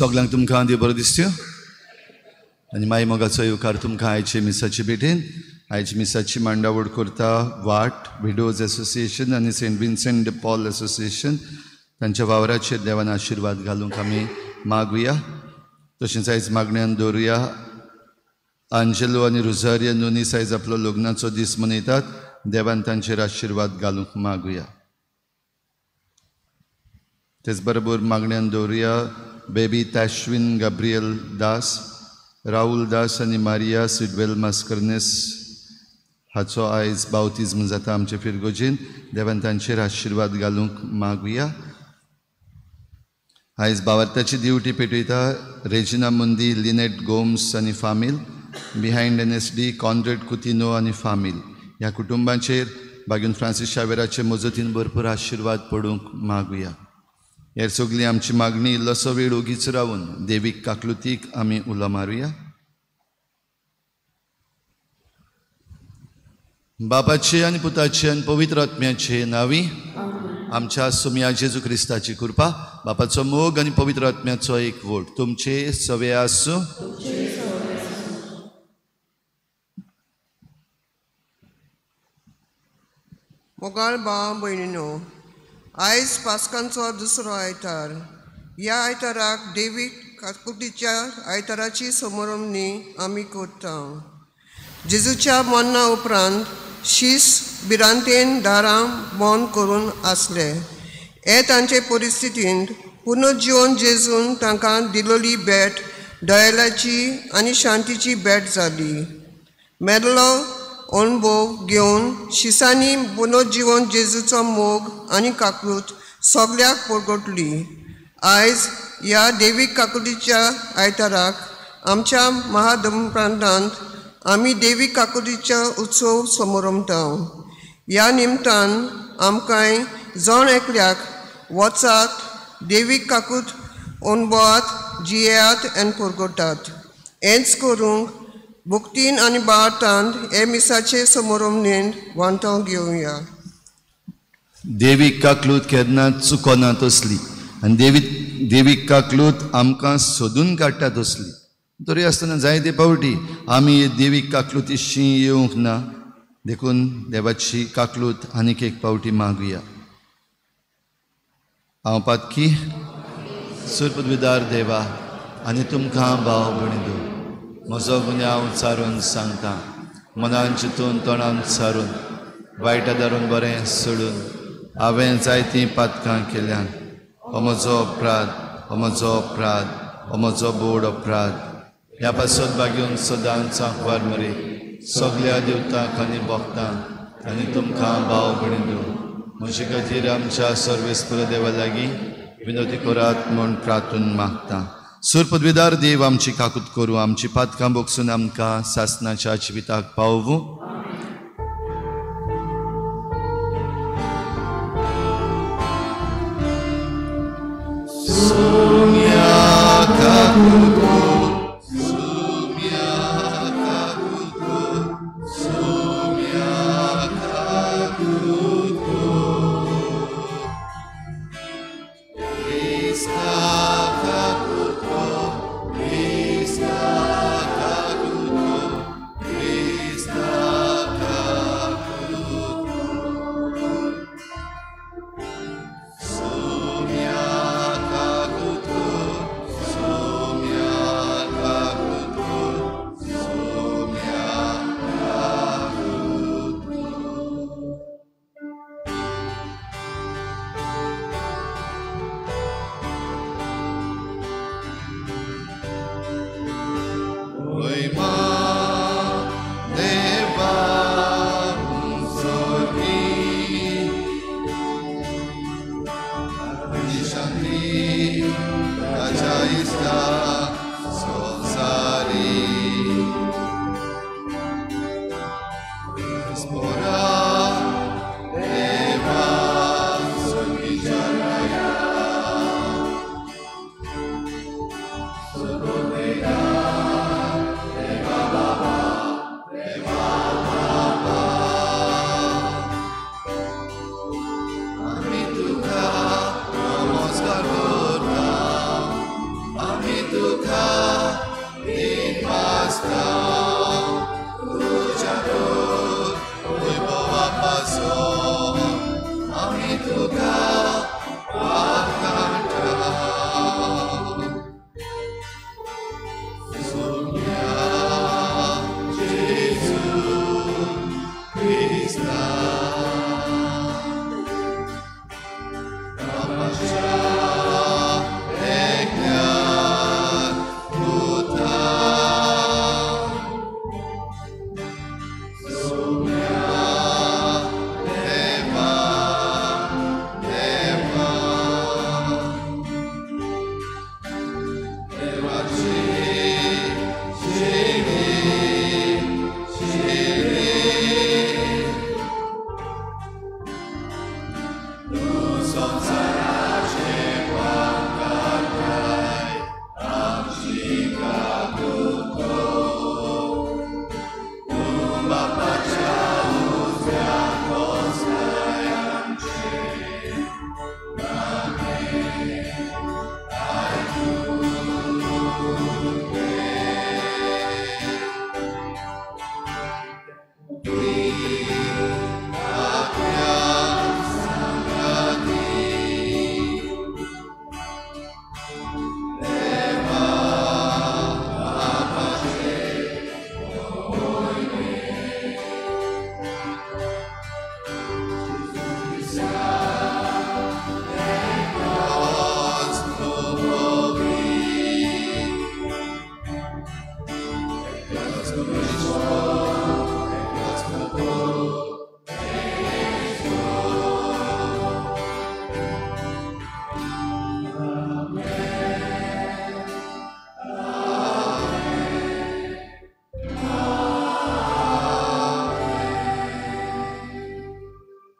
सगळ्यांक तुमकां देव बरो दिसत्यो आनी माई मोगाचो येवकार तुमकां आयचे मिसाचे भेटेन. आयची मिसाची मांडावळ करता वाट विडोज एसोसिएशन आनी Saint Vincent de Paul association. तांच्या वावराचेर देवान आशिर्वाद घालूंक आमी मागुया. तशेंच आयज मागण्यान दवरुया आंजेलो आनी रोजारिया नुनीस आयज आपलो लग्नाचो दीस मनयतात. देवान तांचेर आशिर्वाद घालूंक मागुया. तेच बरोबर मागण्यान दवरुया बेबी ताश्विन गाब्रियल दास, राहुल दास आनी मारिया सिडवेल मास्कर्नेस हाचो आयज बावतिज्म जाता आमचे फिरगोजेन. देवान तांचेर आशिर्वाद घालूंक मागुया. आयज बावर्ताची दिवटी पेटयता रेजिना मुंदी, लिनेट गोम्स आनी फामील, बिहायंड NSD Conrad Coutinho आनी फामील. ह्या कुटुंबांचेर बागीन फ्रांसीस शावेराचे मजतीन भरपूर आशिर्वाद पडूंक मागुया. हेर सगळी आमची मागणी इल्लोसो वेळ ओगीच रावून देवीक काकलुतीक आमी उलो मारुया. बापाचे आनी पुताचे आनी पवित्र आत्म्याचे नांवी आमच्या सुम्या जेजू क्रिस्ताची कृपा, बापाचो मोग आनी पवित्र आत्म्याचो एकवट तुमचे सवे आसूं. मोगाळ भाव भयणीनो, आयज पास्कांचो दुसरो आयतार. ह्या आयताराक देवी काकुटीच्या आयताराची समारंभणी आमी करता. जेजूच्या मरणा उपरांत शीस भिरांतेन दारां बंद करून आसले. हे तांचे परिस्थितींत पुनर्जिवन जेजून तांकां दिलोली भेट दयालाची आनी शांतीची भेट जाली. मेल्लो अणभव घेवन शिसांनी पुनर्जिवन जेजूचो मोग आनी काकूट सगल्याक परगटली. आयज ह्या देवी काकुटीच्या आयताराक आमच्या महाधर्मप्रांतांत आमी देवी काकुटीचो उत्सव समरंभता. ह्या निमतान आमकांय जण एकल्याक वचात, देवी काकूट अणभवात, जियेयात आनी परगटात. हेंच करूंक भक्तीन आनी भारतांत हे मिसाचे समारंभणेन वांटो घेवया. देवी काकलूत केन्ना चुकना तसली आनी देवी काकलूत आमकां सोदून काडटा तसली. तरी आसतना जायते फावटी आमी देवी काकलुतीशी येवंक ना, देखून देवाची काकलूत आनीक एक फावटी मागुया. हांव पातकी सुरपदविदार देवा आनी तुमकां भाव भयणींनो म्हजो गुन्यांव चारून सांगता. मनान चिंतून तोंडान सारून वायटा धरून बरें सोडून हांवें जायतीं पातकां केल्यान. हो म्हजो अपराध, हो म्हजो अपराध, हो म्हजो बोड अपराध. ह्या पासत बागेवन सदांच आंकवार मरे सगल्या देवतांक आनी भक्तांक आनी तुमकां भाव भयणींनो म्हजे खातीर आमच्या सर्वेस्पर देवा लागीं विनोदी करात म्हूण प्रार्थून मागता. सुरपदविदार देव आमची काकूत करूं, आमची पातकां बोगसून आमकां सासनाच्या जिविताक पावूं.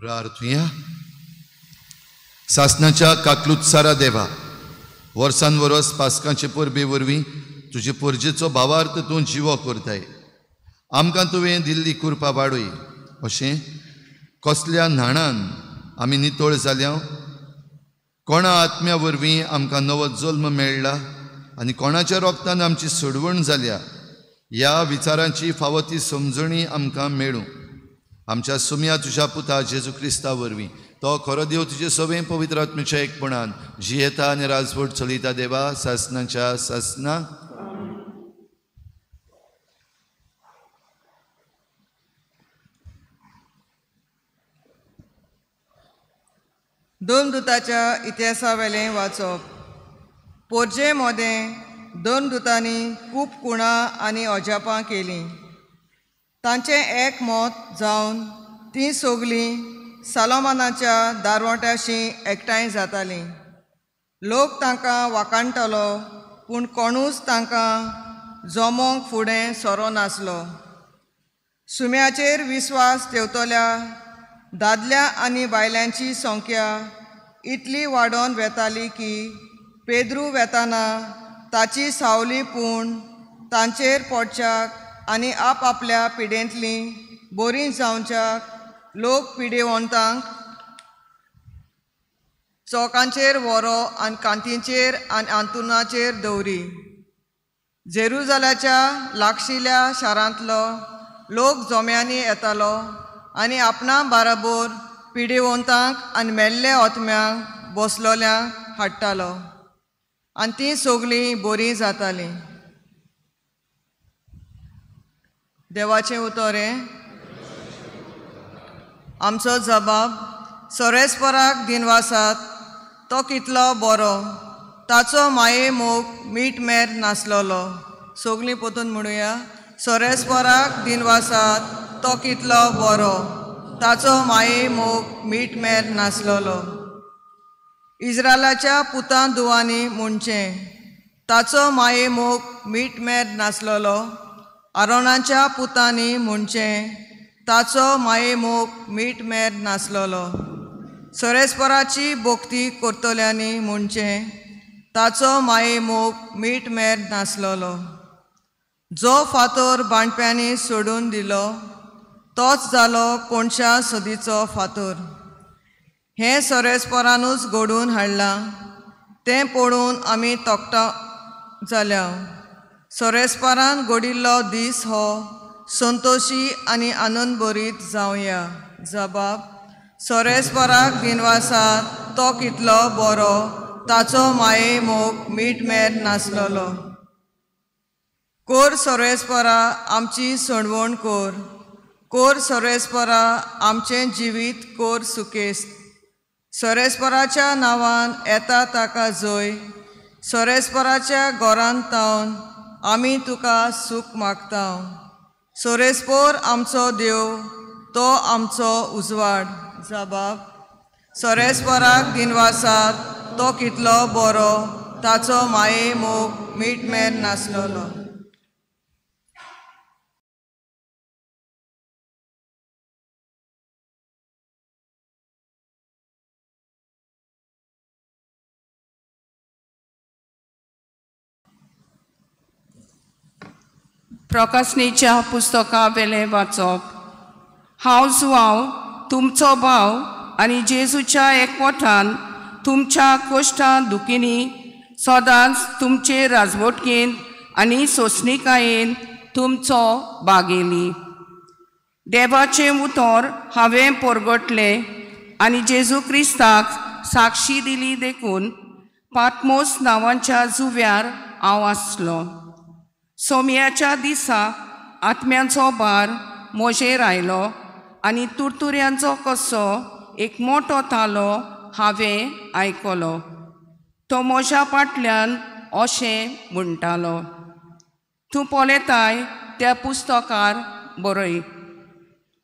प्रार्थुया. सासनाच्या काकलुत्सारा देवा, वर्सान वरस पास्कांचे परबे वरवीं तुजे परजेचो भावार्थ तूं जिवो करताय. आमकां तुवें दिल्ली कृपा वाडय अशें कसल्या न्हाणान आमी नितळ जाल्या, कोणा आत्म्या वरवीं आमकां नवो जल्म मेळ्ळा आनी कोणाच्या रोगतान आमची सोडवण जाल्या ह्या विचारांची फावो ती समजणी आमकां मेळूं. आमच्या सुम्या तुज्या पुता जेजू क्रिस्ता वरवीं, तो खरो देव तुजे सवें पवित्र आत्म्याच्या एकपणान जियेता आनी राजवट चलयता देवा सासनाच्या सासना. दोन दुताच्या इतिहासावेलें वाचप. पोरजे मोदें दोन दुतांनी खूब कुणां आनी अजापां केलीं. तांचें एक मत जावन तीं सगलीं सालोमानाच्या दारवंट्याशी एकठांय जातालीं. लोक तांकां वाकाणटलो पूण कोणूच तांकां जमोंक फुडें सरो नासलो. सुम्याचेर विस्वास ठेवतल्या दादल्या आनी बायलांची संख्या इतली वाडोवन वेताली की पेद्रू वेताना ताची सावली पूण तांचेर पडच्याक आनी आपआपल्या पिडेंतलीं बरीं जावच्याक लोक पिडेवंतांक चौकांचेर वरो आनी कांतींचेर आनी आंतुनाचेर दवरी. जेरुजालाच्या लागशिल्ल्या शारांतलो लोक जोम्यांनी येतालो आनी आपणा बाराबोर पिडेवंतांक आनी मेल्ले आत्म्यांक बसलोल्यांक हाडटालो आनी तीं सगलीं बरीं जातालीं. देवाचें उतर हें. आमचो जबाब सोरेस्पराक दिनवासात, तो कितलो बरो, ताचो माये मोग मीठ मेर नासलोलो. सगलीं पोतून म्हणुया, सोरेस्पराक दिनवासात, तो कितलो बरो, ताचो माये मोग मीठ मेर नासलोलो. इज्रायलाच्या पुतां दुवांनी म्हणचें, ताचो माये मोग मीठ मेर नासलोलो. आरोनाच्या पुतांनी म्हणचें, ताचो माये मोग मीठ मेर नासलोलो. सोरेस्पराची भक्ती करतल्यांनी म्हणचें, ताचो माये मोग मीठ मेर नासलोलो. जो फातर बांदप्यांनी सोडून दिलो तोच जालो कोणशा सदीचो फातर. हें सोरेस्परानूच घडोवन हाडलां, तें पळोवन आमी तोखता जाल्या. सोरेस्परान घडिल्लो दीस हो संतोशी आनी आनंदभरीत जावया. जबाब सोरेस्पराक दिनवासात, तो कितलो बरो, ताचो माये मोग मीठ मेर नासलोलो. कोर सोरेस्परा आमची सणवण कोर, कोर सोरेस्परा आमचें जिवीत कोर सुकेस्त. सोरेस्पराच्या नांवान येता ताका जोय, सोरेस्पराच्या गोरान तावन आमी तुका सूख मागता. सोरेस्पोर आमचो देव, तो आमचो उजवाड. जबाब. सोरेस्पोराक दिनवासात, तो कितलो बरो, ताचो माये मोग मीटमेर नासलोलो. प्रकाशनेच्या पुस्तका वेलें वाचप. हांव जुआंव तुमचो भाव आनी जेजूच्या एकवटान तुमच्या कश्टां दुखींनी सदांच तुमचे राजवटकेंत आनी सोंसणिकायेन तुमचो बागेली. देवाचें उतर हांवें परगटलें आनी जेजू क्रिस्ताक साक्षी दिली देखून पातमोस नांवाच्या जुव्यार हांव आसलो. सोम्याच्या दिसा आत्म्याचो भार म्हजेर आयलो आनी तुरतुऱ्यांचो कसो एक मोटो तालो हांवें आयकलो. तो म्हज्या फाटल्यान अशें म्हणटालो, तूं पळयताय त्या पुस्तकार बरय.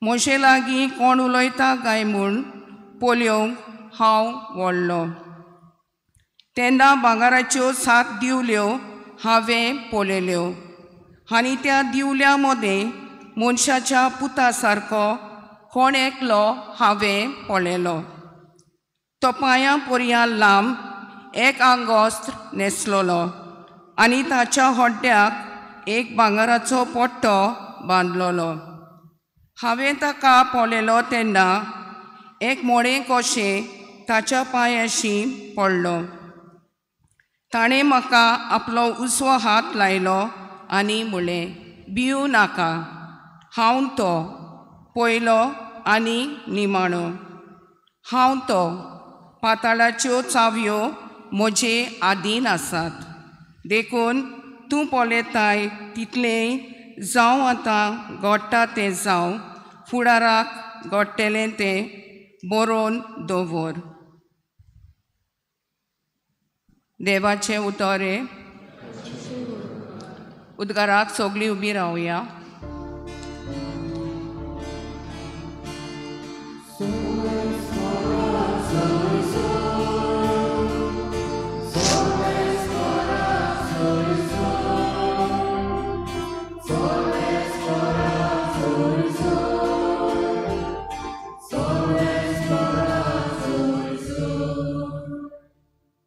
म्हजे लागीं कोण उलयता काय म्हूण पळोवंक हांव व्हडलो. तेन्ना भांगराच्यो 7 दिवल्यो हांवें पळयल्यो आनी त्या दिवल्या मदें मनशाच्या पुता सारको कोण एकलो हांवें पळयलो. तो पांयां पर्यां लांब एक आंगोस्त्र न्हेसलोलो आनी ताच्या हड्ड्याक एक भांगराचो पट्टो बांदलोलो. हांवें ताका पळयलो तेन्ना एक मोडें कशें ताच्या पांयाशी पडलो. ताणें म्हाका आपलो उजवो हात लायलो आनी म्हणलें, भिवू नाका, हांव तो पयलो आनी निमाणो. हांव तो, पाताळाच्यो चावयो म्हजे आदीन आसात. देखून तूं पळयताय तितलेंय जावं आतां घडटा तें जावं फुडाराक घडटलें तें बरोवन दवर. देवाचें उतर. उद्गाराक सगळीं उबी रावया.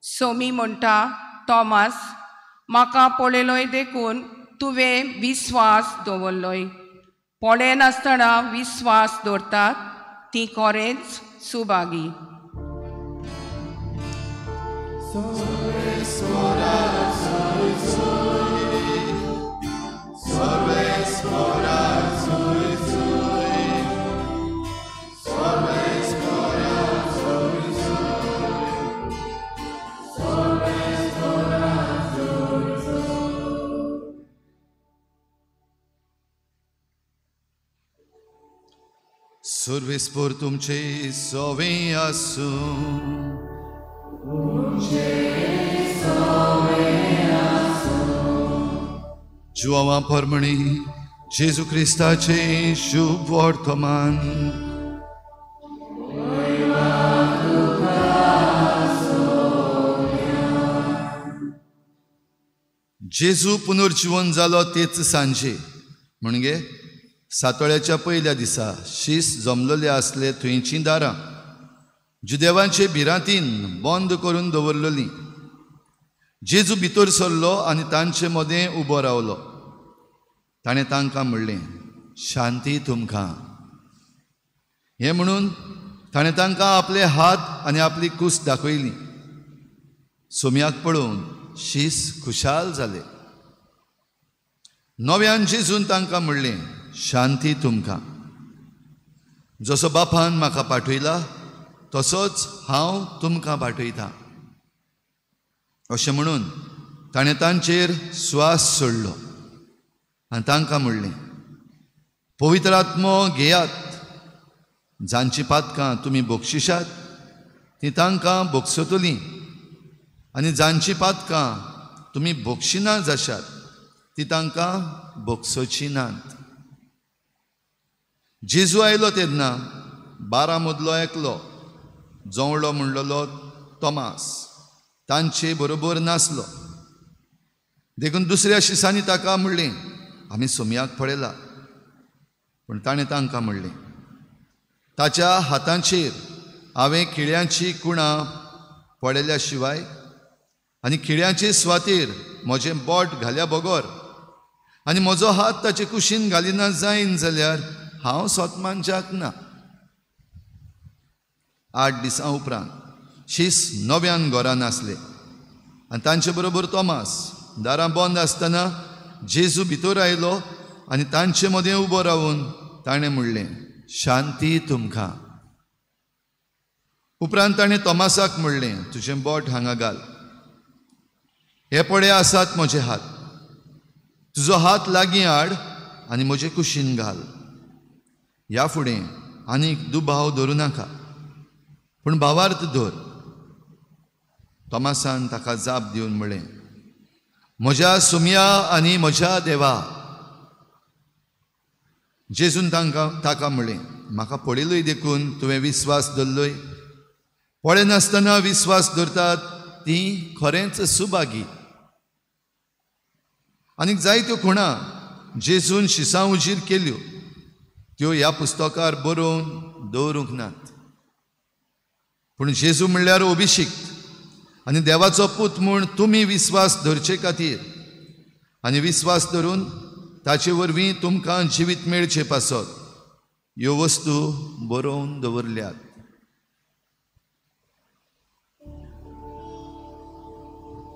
सोमी म्हणटा, तॉमास, म्हाका पळयलोय देखून तुवें विस्वास दवरलोय. पळयनासतना विस्वास दवरतात ती खरेंच सुभागी. सर्वेस्पोर तुमचे सोवे आसूं. जुआंवा परमणी जेजू क्रिस्ताचे शुभ वर्तमान. जेजू पुनर्जीवन जालो तेच सांजे, म्हणजे सातोळ्याच्या पयल्या दिसा शीस जमलेले आसले थंयचीं दारां जुदेवांचे भिरांतीन बंद करून दवरलेलीं. जेजू भितर सरलो आनी तांचे मदें उबो रावलो. ताणें तांकां म्हणलें, शांती तुमकां. हें म्हणून ताणें तांकां आपले हात आनी आपली कूस दाखयली. सोम्याक पळोवन शीस खुशाल जाले. नव्यान जेजून तांकां म्हणलें, शांती तुमकां. जसो बापान म्हाका पाठयला तसोच हांव तुमकां पाठयतां. अशें म्हणून ताणें तांचेर स्वास सोडलो आनी तांकां म्हणलें, पवित्र आत्मो घेयात. जांचीं पातकां तुमी बक्षिशात तीं तांकां बक्षतलीं आनी जांचीं पातकां तुमी बक्षिना जाशात तीं तांकां बक्षोचीं नात. जेजू आयलो तेन्ना 12 मदलो एकलो जोवळो म्हणलेलो तोमास तांचे बरोबर नासलो. देखून दुसऱ्या शिसांनी ताका म्हणलें, आमी सोमयाक पळयला. पूण ताणें तांकां म्हणलें, ताच्या हातांचेर हांवें खिळ्यांची कुणां पळयल्या शिवाय आनी खिळ्यांचे सुवातेर म्हजें बोट घाल्या बगर आनी म्हजो हात ताचे कुशीन घालिना जायन जाल्यार हांव सोतमानच्याक ना. 8 दिसां उपरांत शीस नव्यान घरान आसले आनी तांचे बरोबर तोमास. दारां बंद आसतना जेजू भितर आयलो आनी तांचे मदें उबो रावून ताणें म्हणलें, शांती तुमकां. उपरांत ताणें तोमासाक म्हणलें, तुजें बोट हांगा घाल, हे पळे आसात म्हजे हात, तुजो हात लागीं हाड आनी म्हजे कुशीन घाल. ह्या फुडें आनीक दुबाव धरूं नाका, पूण भावार्थ धर. तोमासान ताका जाप दिवन म्हणलें, म्हज्या सुमया आनी म्हज्या देवा. जेजून ताका म्हणलें, म्हाका पळयलोय देखून तुवें विस्वास धरलोय. पळयनासतना विस्वास धरतात ती खरेंच सुभागी. आनीक जायत्यो खुणा जेजून शिसां उजीर केल्यो, त्यो ह्या पुस्तकार बरोवन दवरूंक नात. पूण जेजू म्हणल्यार अभिषिक्त आनी देवाचो पूत म्हूण तुमी विस्वास धरचे खातीर आनी विस्वास धरून ताचे वरवीं तुमकां जिवीत मेळचे पासत ह्यो वस्तू बरोवन दवरल्यात.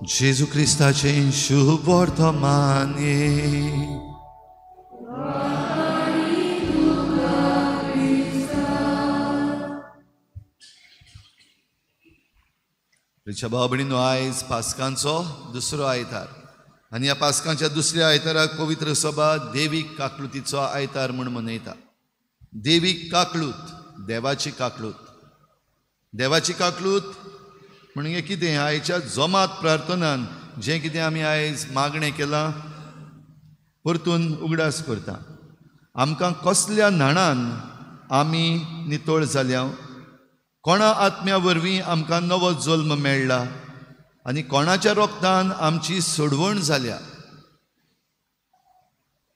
जेजू क्रिस्ताचें शुभ वर्तमाने. प्रिय भाव भयणींनो, आयज पास्कांचो दुसरो आयतार आनी ह्या पास्कांच्या दुसऱ्या आयताराक पवित्र सभा देवीक काकलुतीचो आयतार म्हूण मनयता. देवीक काकलूत, देवाची काकलूत. देवाची काकलूत म्हणजे कितें? आयच्या जोमात प्रार्थनान जें कितें आमी आयज मागणें केलां परतून उगडास करता. आमकां कसल्या न्हाणान आमी नितळ जाल्या, कोणा आत्म्या वरवीं आमकां नवो जल्म मेळ्ळा आनी कोणाच्या रोगतान आमची सोडवण जाल्या,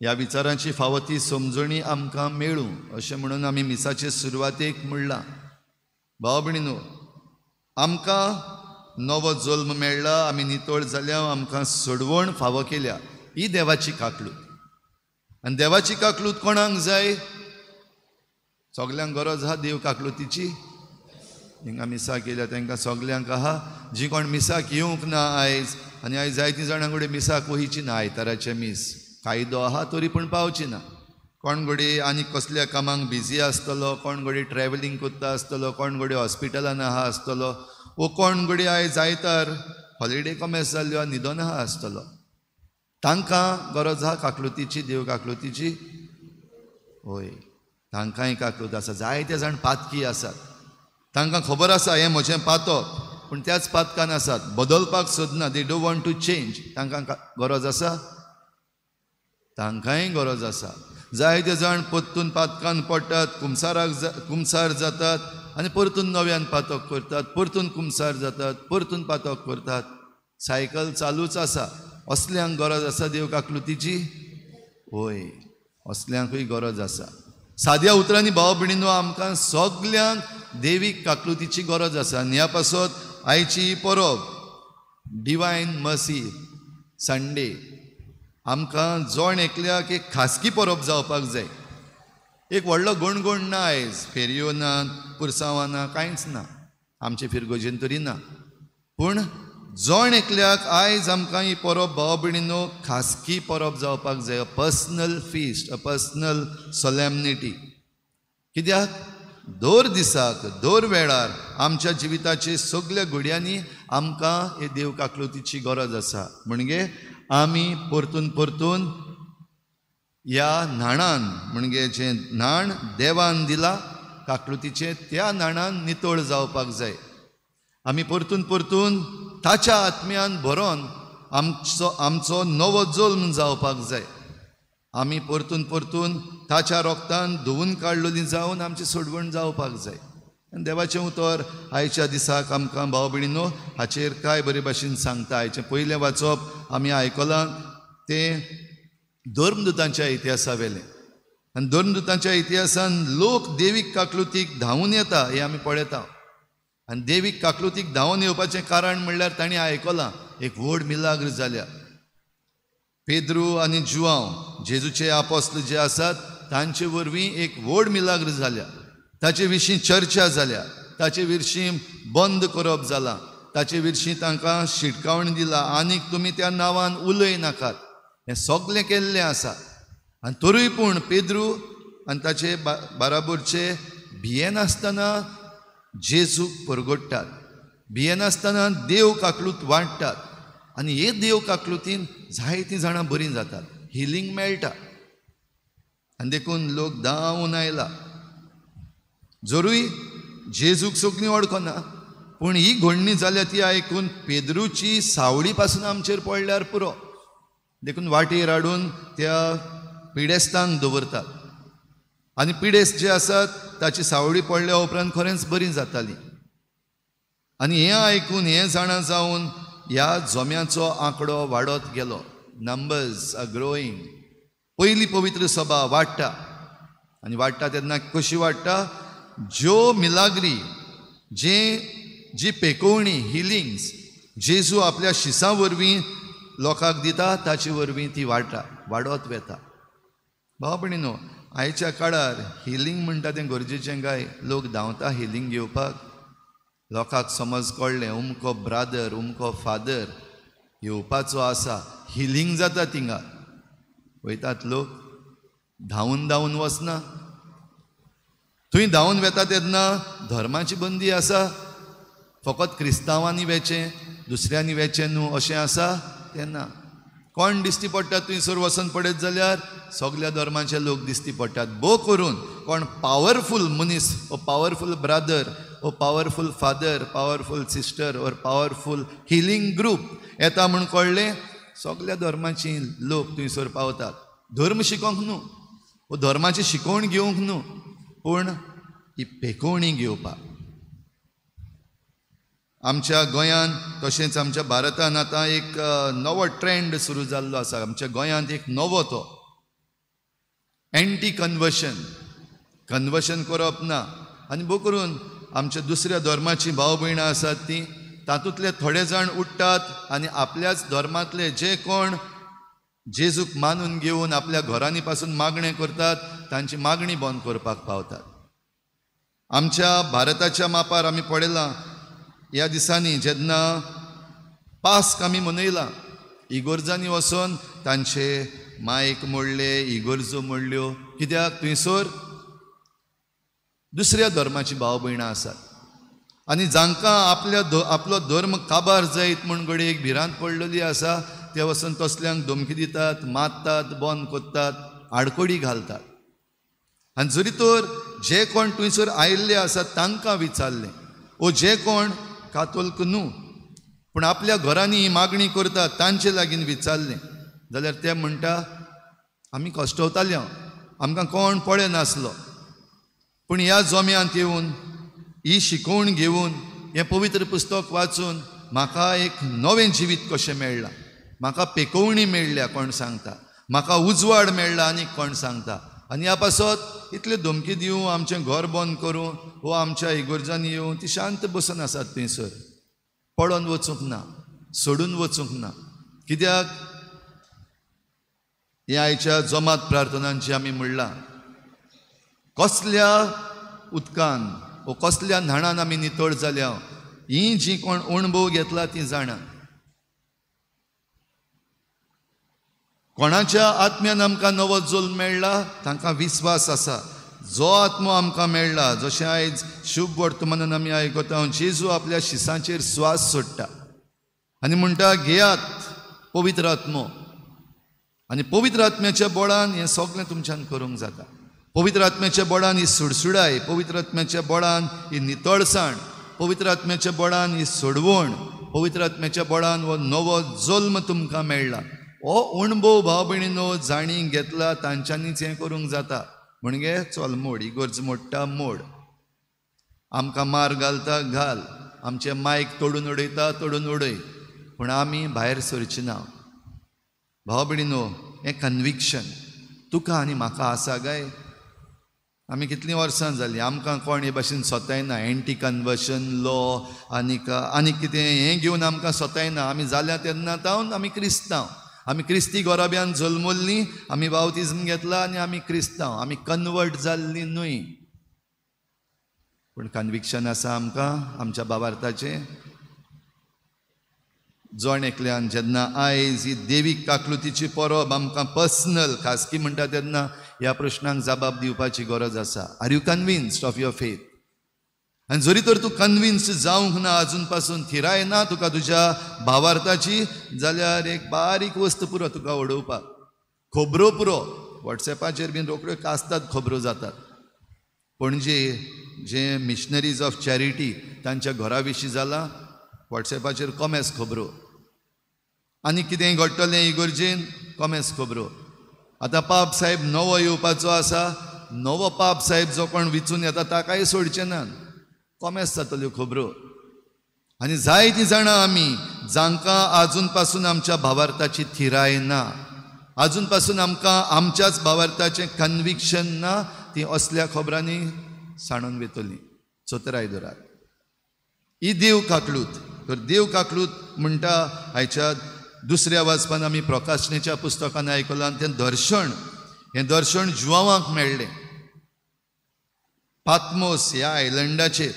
ह्या विचारांची फावो ती समजणी आमकां मेळूं अशें म्हणून आमी मिसाचे सुरवातेक म्हणलां. भाव भयणींनो, आमकां नवो जल्म मेळ्ळा, आमी नितळ जाल्या, आमकां सोडवण फावो केल्या. ही देवाची काकलूत. आनी देवाची काकलूत कोणाक जाय? सगल्यांक गरज आहा देव काकलुतीची. हिंगा मिसाक येयल्या तांकां सगल्यांक आहा. जी कोण मिसाक येवंक ना आयज, आनी आयज जायतीं जाणां कडेन मिसाक वयची ना, आयताराचें मीस कायदो आहा तरी पूण पावची ना. कोण घडये आनी कसल्या कामांक बिजी आसतलो, कोण घडये ट्रॅवलिंग करता आसतलो, कोण घडये हॉस्पिटलान आहा आसतलो, वो कोण घडये आयज आयतार हॉलिडे कॉमेस जाल्ल्यो न्हिदोन आहा आसतलो. तांकां गरज आहा काकलुतीची, देव काकलुतीची. हय, तांकांय काकलूत आसा. जायते जाण पातकी आसात, तांकां खबर आसा हें म्हजें पातक, पूण त्याच पातकान आसात, बदलपाक सोदना. They don't want to change. तांकां गरज आसा, तांकांय गरज आसा. जायते जाण परतून पातकान पडटात, कुमसार जातात आनी परतून नव्यान पातक करतात, परतून कुमसार जातात, परतून पातक करतात. सायकल चालूच आसा. असल्यांक गरज आसा देव काकलुतीची? हय, असल्यांकूय गरज आसा. साद्या उतरांनी भाव भयणींनो, आमकां सगल्यांक देवीक काकलुतीची गरज आसा. आनी ह्या पासत आयची ही परब डिवायन मर्सी संडे आमकां जण एकल्याक एक खासगी परब जावपाक जाय. एक व्हडलो गणगण ना आयज, फेरयो ना, पुरसांवां ना, कांयच ना आमचे फिरगोजेन तरी ना. पूण जण एकल्याक आयज आमकां ही परब भाव भयणींनो खासगी परब जावपाक जाय. A personal feast, a personal solemnity. कित्याक दर दिसाक दर वेळार आमच्या जिविताचे सगल्या घडयांनी आमकां हे देव काकलुतीची गरज आसा. म्हणजे आमी परतून परतून ह्या न्हाणान, म्हणजे जें न्हाण देवान दिलां काकलुतीचें, त्या न्हाणान नितळ जावपाक जाय. आमी परतून परतून ताच्या आत्म्यान भरोन आमचो आमचो नवो जल्म जावपाक जाय. आमी परतून परतून ताच्या रोगतान धुवून काडलेली जावन आमची सोडवण जावपाक जाय. आनी देवाचें उतर आयच्या दिसाक आमकां भाव भयणीनो हाचेर काय बरे भाशेन सांगता. आयचें पयलें वाचप आमी आयकलां तें धर्मदूतांच्या इतिहासा वेलें. आनी धर्मदूतांच्या इतिहासान लोक देवीक काकलुतीक धांवून येता हें आमी पळयता. आनी देवीक काकलुतीक धांवून येवपाचें कारण म्हणल्यार तांणी आयकलां एक व्हड मिलाग्र जाल्या. पेद्रू आनी जुआंव जेजूचे आपोस्ल जे आसात तांचे वरवीं एक व्हड मिलाग्र जाल्या, ताचे विशीं चर्चा जाल्या, ताचे विशीं बंद करप जालां, ताचे विशीं तांकां शिटकावणी दिला आनीक तुमी त्या नांवान उलय नाकात, हें सगळें केल्लें आसा. आनी तरूय पूण पेद्रू आनी ताचे बाराबरचे भियेनासतना जेजूक परगट्टात, भियेनासतना देव काकलूत वांट्टात आनी हे देव काकलुतीन जायतीं जाणां बरीं जातात, हिलींग मेळटा. आनी देखून लोक धांवून आयला. जरूय जेजूक सगळीं वळखना पूण ही घडणी जाल्या ती आयकून पेद्रूची सावळी पासून आमचेर पडल्यार पुरो, देखून वाटेर हाडून त्या पिडेस्तांक दवरतात आनी पिडेस्त जे आसात ताची सावळी पडल्या उपरांत खरेंच बरीं जातालीं. आनी हें आयकून हें जाणा जावन ह्या जोम्याचो आंकडो वाडत गेलो. Numbers are growing. पयली पवित्र सभा वाडटा आनी वाडटा तेन्ना कशी वाडटा? ज्यो मिलाग्री, जे जी पेकोवणी हिलिंग्स जेजू आपल्या शिसां वरवीं लोकांक दिता ताचे वरवीं ती वाडटा, वाडत वेता. भाव भयणीनो, आयच्या काळार हिलींग म्हणटा तें गरजेचें काय? लोक धांवता हिलींग घेवपाक. लोकांक समज कळ्ळें उमको ब्रादर उमको फादर येवपाचो आसा, हिलींग जाता थिंगा वयतात लोक, धांवून धांवून वचना. थंय धांवून वेता तेन्ना धर्माची बंदी आसा, फकत क्रिस्तांवांनी वेचें दुसऱ्यांनी वेचें न्हू अशें आसा तेन्ना. कोण दिश्टी पडटा थंयसर वचून पडयत जाल्यार सगल्या धर्माचे लोक दिश्टी पडटात. भोव करून कोण पावरफूल मनीस, ओ powerful brother, oh powerful father, powerful sister or powerful healing group येता म्हूण कळ्ळें सगल्या धर्माची लोक थंयसर पावतात. धर्म शिकोवंक न्हू, वो धर्माची शिकोवण घेवंक न्हू, पूण ही पेकोवणी घेवपाक. आमच्या गोंयांत तशेंच आमच्या भारतांत आतां एक नवो ट्रेंड सुरू जाल्लो आसा. आमच्या गोंयांत एक नवो तो एंटी कन्वर्शन, कन्वर्शन करप ना. आनी भोव करून आमच्या दुसऱ्या धर्माची भाव भयणां आसात ती तातूंतले थोडे जाण उठ्ठात आनी आपल्याच धर्मांतले जे कोण जेजूक मानून घेवन आपल्या घरांनी पासून मागणें करतात तांची मागणी बंद करपाक पावतात. आमच्या भारताच्या मापार आमी पळयलां ह्या दिसांनी जेन्ना पास्क आमी मनयलां इगोर्जांनी वचून तांचे मायक मोडले, इगोर्जो मोडल्यो. कित्याक? थंयसर दुसऱ्या धर्माची भाव भयणां आसात आनी जांकां आपल्या आपलो धर्म काबार जायत म्हूण घडये एक भिरांत पडलेली आसा ते वचून तसल्यांक धमकी दितात, मारतात, बंद करतात, आडकोडी घालतात. आनी जरी तर जे कोण थंयसर आयिल्ले आसात तांकां विचारलें ओ जे कोण कातोल्क न्हू पूण आपल्या घरांनी ही मागणी करतात तांचे लागीं विचारलें जाल्यार ते म्हणटा आमी कश्टवताले, आमकां कोण पळयनासलो, पूण ह्या जोम्यांत येवन ही शिकोवण घेवन हें पवित्र पुस्तक वाचून म्हाका एक नवें जिवीत कशें मेळ्ळां, म्हाका पेकोवणी मेळ्ळ्या कोण सांगता, म्हाका उजवाड मेळ्ळा आनी कोण सांगता. आनी ह्या पासत इतले धमकी दिवं, आमचें घर बंद करूं वो आमच्या इगोर्जांनी येवं, ती शांत बसून आसात थंयसर, पळोवन वचूंक ना, सोडून वचूंक ना. कित्याक? हे आयच्या जमात प्रार्थनांची आमी म्हणलां कसल्या उदकान वो कसल्या न्हाणान आमी नितळ जाल्या ही जी कोण अणभव घेतला ती जाणा. कोणाच्या आत्म्यान आमकां नवो जल्म मेळ्ळा तांकां विस्वास आसा, जो आत्मो आमकां मेळ्ळा. जशें आयज शुभ वर्तमानान आमी आयकता जेजू आपल्या शिसांचेर स्वास सोडटा आनी म्हणटा घेयात पवित्र आत्मो, आनी पवित्र आत्म्याच्या बळान हें सगळें तुमच्यान करूंक जाता. पवित्र आत्म्याच्या बळान ही सुडसुडाय, पवित्र आत्म्याच्या बळान ही नितळसाण, पवित्र आत्म्याच्या बळान ही सोडवण, पवित्र आत्म्याच्या बळान हो नवो जल्म तुमकां मेळ्ळा. हो अणभव भाव भयणीनो जाणी घेतला तांच्यांनीच हें करूंक जाता. म्हणजे चल मोड, इगर्ज मोडटा मोड, आमकां मार घालता घाल, आमचें मायक तोडून उडयता तोडून उडय, पूण आमी भायर सरची ना. भाव भयणीनो हें कन्विक्शन तुका आनी म्हाका आसा काय? आमी कितलीं वर्सां जालीं आमकां कोण हे भाशेन सोतायना, एंटी कन्वर्शन लॉ आनीक आनी कितें हें घेवन आमकां सोतायना. आमी जाल्या तेन्ना तावन आमी क्रिस्तांव, आमी क्रिस्ती गोराब्यान जल्मल्लीं, आमी बावतिज्म घेतला आनी आमी क्रिस्तांव, आमी कन्वर्ट जाल्लीं न्हय. पूण कन्विक्शन आसा आमकां आमच्या बाबार्थाचें. जण एकल्यान जेन्ना आयज ही देवीक काकलुतीची परब आमकां पर्सनल खासगी म्हणटा तेन्ना ह्या प्रश्नांक जबाब दिवपाची गरज आसा. Are you convinced of your faith? आनी जरी तर तूं कन्विन्स्ड जावंक ना, अजून पासून थिराय ना तुका तुज्या भावार्थाची, जाल्यार एक बारीक वस्त पुरो तुका उडोवपाक, खबरो पुरो. वॉट्सएपाचेर बीन रोखड्यो कासतात खबरो जातात. पणजे जे मिशनरीज ऑफ चॅरिटी तांच्या घरा विशीं जालां, वॉट्सएपाचेर कोमेस खबरो. आनी कितें घडटलें इगर्जेन कोमेस खबरो. आतां पाप साहेब नवो येवपाचो आसा, नवो पाप साहेब जो कोण विचून येता ताकाय सोडचे ना, कोमेस जातल्यो खबरो. आनी जायतीं जाणां आमी जांकां आजून पासून आमच्या भावार्थाची थिराय ना, आजून पासून आमकां आमच्याच भावार्थाचें कन्विक्शन ना, ती असल्या खबरांनी सांडून वयतलीं. चतराय दरात ही देव काकलूत. तर देव काकलूत म्हणटा आयच्या दुसऱ्या वाचपान आमी प्रकाशनेच्या पुस्तकान आयकलां तें दर्शन, हें दर्शन जुवांक मेळ्ळें पातमोस ह्या आयलंडाचेर.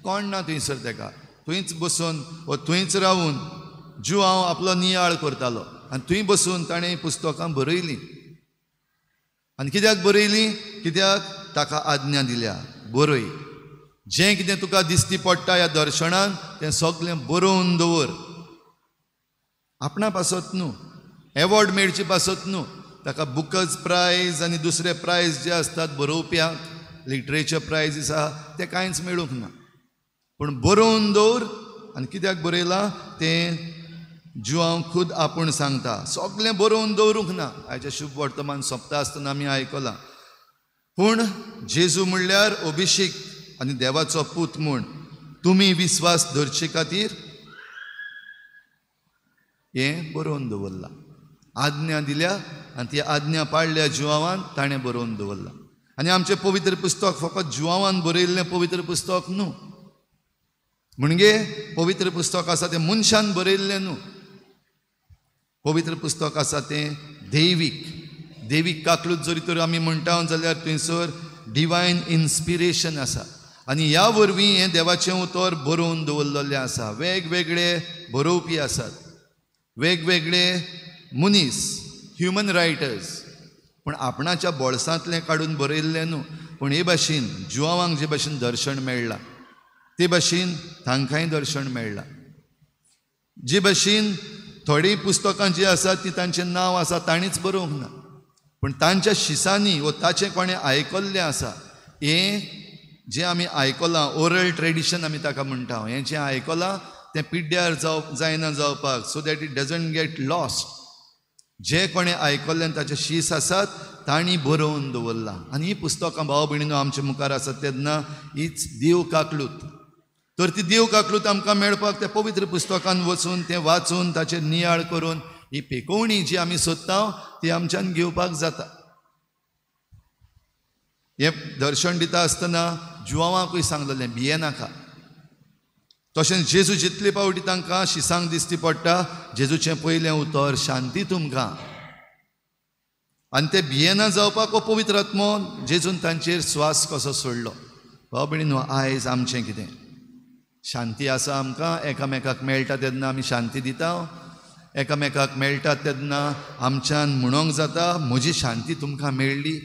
कोण ना थंयसर तेका, थंयच बसून वो थंयच रावून जुवांव आपलो नियाळ करतालो आनी थंय बसून ताणें पुस्तकां बरयलीं. आनी कित्याक बरयलीं? कित्याक ताका आज्ञा दिल्या, बरय जें कितें तुका दिसती पडटा ह्या दर्शनान तें सगळें बरोवन दवर. आपणा पासत न्हू, एवॉर्ड मेळचे पासत न्हू, ताका बुकर्स प्रायज आनी दुसरे प्रायज जे आसतात बरोवप्यांक, लिटरेचर प्रायज आसा तें कांयच मेळूंक ना, पूण बरोवन दवर. आनी कित्याक बरयलां तें जुवांव खूद आपूण सांगता. सगळें बरोवन दवरूंक ना. आयचें शुभ वर्तमान सोंपता आसतना आमी आयकलां. पूण जेजू म्हणल्यार अभिषेक आनी देवाचो पूत म्हूण तुमी विस्वास धरचे खातीर हें बरोवन दवरलां. आज्ञा दिल्या आनी ती आज्ञा पाळ्ळ्या जुवांवान ताणें बरोवन दवरलां. आनी आमचें पवित्र पुस्तक फकत जुवांवान बरयल्लें पवित्र पुस्तक न्हू, म्हणजे पवित्र पुस्तक आसा तें मनशान बरयल्लें न्हू. पवित्र पुस्तक आसा तें दैवीक, देवीक काकलूत जरी तर आमी म्हणटा जाल्यार थंयसर डिवायन इन्स्पिरेशन आसा आनी ह्या वरवीं हें देवाचें उतर बरोवन दवरलेलें आसा. वेगवेगळे बरोवपी आसात, वेगवेगळे मनीस, ह्युमन रायटर्स, पूण आपणाच्या बोळसांतलें काडून बरयल्लें न्हू. पूण हे भाशेन जुवांक जे भाशेन दर्शन मेळ्ळां ते भाशेन तांकांय दर्शन मेळ्ळां. जे भाशेन थोडीं पुस्तकां जीं आसात ती तांचें नांव आसा तांणीच बरोवंक ना, पूण तांच्या शिसांनी वो ताचें कोणें आयकल्लें आसा, हें जें आमी आयकलां ओरल ट्रेडिशन आमी ताका म्हणटा, हें जें आयकलां तें पिड्ड्यार जायना जावपाक, so that it doesn't get lost. जे कोणें आयकल्लें आनी ताचे शीस आसात तांणी बरोवन दवरलां. आनी हीं पुस्तकां भाव भयणीनो आमच्या मुखार आसात तेन्ना हीच देव काकलूत. तर ती देव काकलूत आमकां मेळपाक त्या पवित्र पुस्तकान वचून तें वाचून ताचेर नियाळ करून ही पेकोवणी जी आमी सोदता ती आमच्यान घेवपाक जाता. हें दर्शन दिता आसतना जुवांकूय सांगलेलें भियेनाका. तशेंच जेजू जितले पावटी तांकां शिसांक दिसती पडटा, जेजूचें पयलें उतर शांती तुमकां. आनी ते भियेना जावपाक हो पवित्र आत्मो जेजून तांचेर स्वास कसो सोडलो. भाव भयणीनो आयज आमचें कितें शांती आसा आमकां, एकामेकाक मेळटा तेन्ना आमी शांती दिता, एकामेकाक मेळटा तेन्ना आमच्यान म्हणोंक जाता म्हजी शांती तुमकां मेळ्ळी.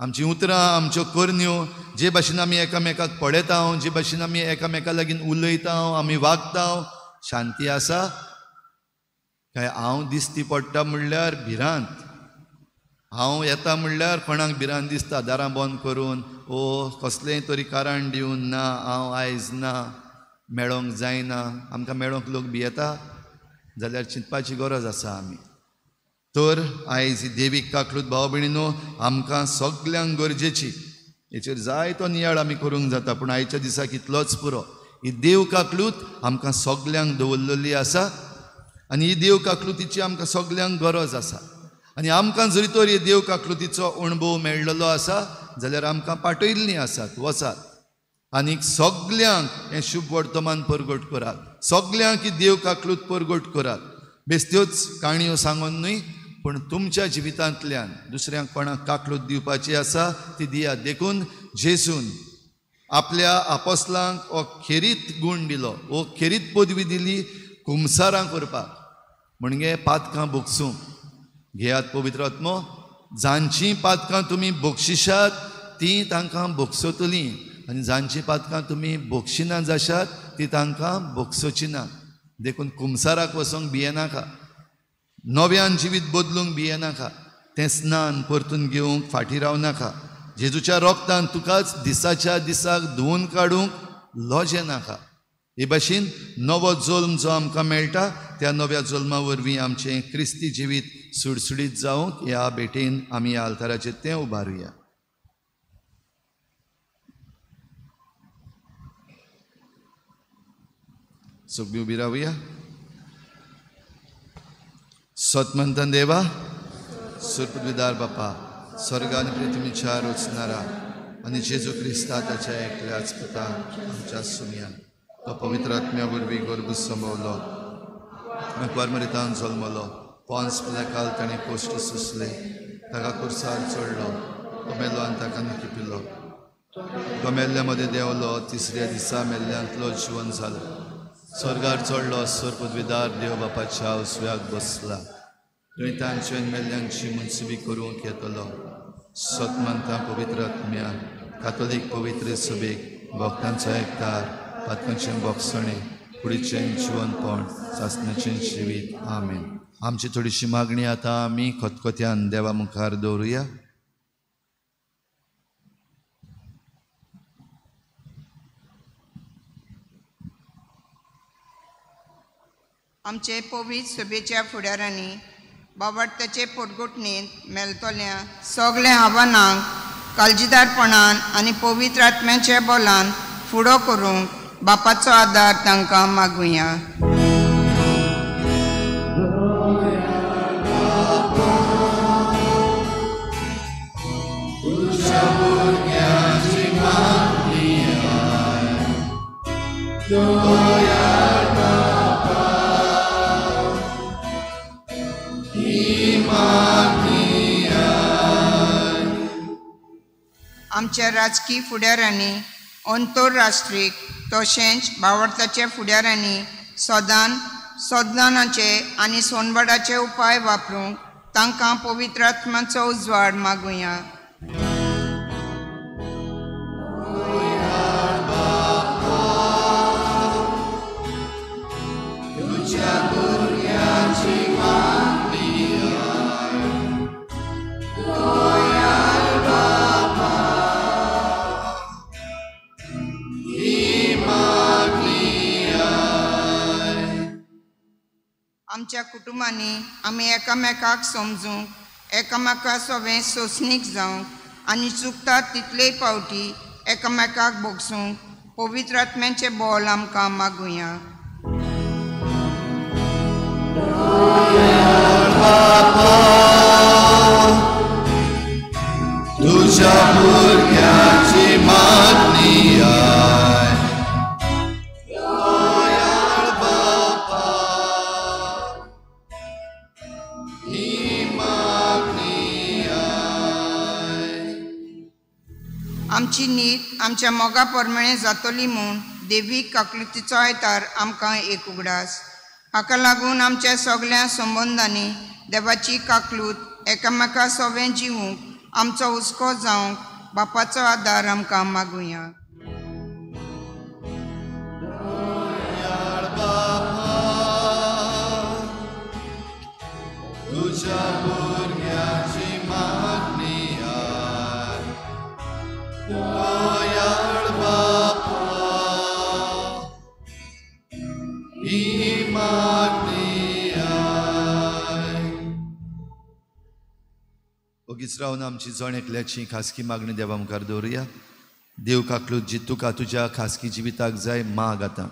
आमचीं उतरां, आमच्यो करण्यो, जे भाशेन आमी एकामेकाक पळयता, जे भाशेन आमी एकामेका लागीं उलयता, आमी वागता, शांती आसा काय हांव दिसती पडटा म्हणल्यार भिरांत, हांव येता म्हणल्यार कोणाक भिरांत दिसता, दारां बंद करून ओ कसलेंय तरी कारण दिवन ना हांव आयज ना, मेळोंक जायना, आमकां मेळोंक लोक भियेता जाल्यार चिंतपाची गरज आसा. आमी तर आयज ही देवीक काकलूत भाव भयणीनो आमकां सगल्यांक गरजेची. हेचेर जायतो नियाळ आमी करूंक जाता, पूण आयच्या दिसाक इतलोच पुरो. ही देव काकलूत आमकां सगल्यांक दवरलेली आसा आनी ही देव काकलुतीची आमकां सगल्यांक गरज आसा. आनी आमकां जरी तर ही देव काकलुतीचो अणभव मेळ्ळलो आसा जाल्यार आमकां पाटयल्लीं आसात, वचात आनी सगल्यांक हें शुभ वर्तमान परगट करात, सगल्यांक ही देव काकलूत परगट करात. बेस्त्योच काणयो सांगून न्हय, पूण तुमच्या जिवितांतल्यान दुसऱ्यांक कोणाक काकलूत दिवपाची आसा ती दियात. देखून जेजून आपल्या आपोसलांक हो खेरीत गूण दिलो, हो खेरीत पदवी दिली कुमसारां करपाक, म्हणजे पातकां भोगसूंक. घेयात पवित्र आत्मो, जांचीं पातकां तुमी बक्षिशात तीं तांकां भोगसतलीं आनी जांचीं पातकां तुमी बक्षिना जाशात ती तांकां भोगसोची ना. देखून कुमसाराक वचोंक भियेनाका, नव्यान जिवीत बदलूंक भियेनाका, तें स्नान परतून घेवंक फाटीं रावनाका. जेजूच्या रोगतान तुकाच दिसाच्या दिसाक धुवून काडूंक लजेनाका. हे भाशेन नवो जल्म जो आमकां मेळटा त्या नव्या जल्मा वरवीं आमचें क्रिस्ती जिवीत सुडसुडीत जावंक ह्या भेटेन आमी ह्या आल्ताराचेर तें उबारुया. सगळीं उबी रावया. सतमंतन देवा, सुरपृथ्वीदार बापा, स्वर्ग आनी पृथ्वीच्या रचणारा आनी जेजू क्रिस्ता ताच्या एकल्याच पुता आमच्या सुमयान, तो पवित्र आत्म्या वरवीं गर्भ संभवलो, कुवारमरितान जल्मलो, पोन्स पिलाकाल ताणें कश्ट सोंसले, ताका कुर्सार चडलो, तो मेलो आनी ताका निकिपिलो, तो मेल्ल्या मदें देंवलो, तिसऱ्या दिसा मेल्ल्यांतलो जिवन जालो, स्वर्गार चडलो, स्वर्पदवीदार देव बापाच्या उजव्याक बसला, थंय तांचे मेल्ल्यांची मुनसिबी करूंक येतलो. सतमंता पवित्र आत्म्या, कातोलीक पवित्र सभेक, भक्तांचो एकतार, पातकांचें भोगसणें, कुडीचें जिवनपण, सासणाचें जिवीत. आमेन. आमची थोडीशी मागणी आतां आमी खतखत्यान देवा मुखार दवरुया. आमचे पवित्र सभेच्या फुडारांनी बावडत्याचे पोटगोटणेंत मेळटल्या सगल्या आव्हानांक काळजीदारपणान आनी पवित्र आत्म्याच्या बलान फुडो करूंक बापाचो आदार तांकां मागुया. आमच्या राजकीय फुडारांनी आंतरराष्ट्रीय तशेंच बावडताच्या फुडारांनी सदान सदनाचे आनी सोनबाडाचे उपाय वापरूंक तांकां पवित्र आत्म्याचो उजवाड मागुया. आमच्या कुटुंबांनी आमी एकामेकाक समजूंक, एकामेका सवें सोंसणीक जावंक आनी चुकतात तितलेय पावटी एकामेकाक भोगसूंक पवित्र आत्म्याचें बल आमकां मागुया. तुझ्या भुरग्याची मागणी I, दयाळ बापा, ही मागणी I. आमची नीत आमच्या मोगा प्रमाणे जातली म्हूण देवीक काकलुतीचो आयतार आमकां एक उगडास. हाका लागून आमच्या सगल्या संबंदांनी देवाची काकलूत एकामेका सवें जिवूंक आमचो हुस्को जावंक बापाचो आदार आमकां मागुया. दयाळ बापा, तुझ्या भुरग्याची मागणी I, दयाळ बापा, ही मागणी I. थंयच रावन आमची जण एकल्याची खासगी मागणी देवा मुखार दवरुया. देव काकलूत जी तुका तुज्या खासगी जिविताक जाय माग आतां.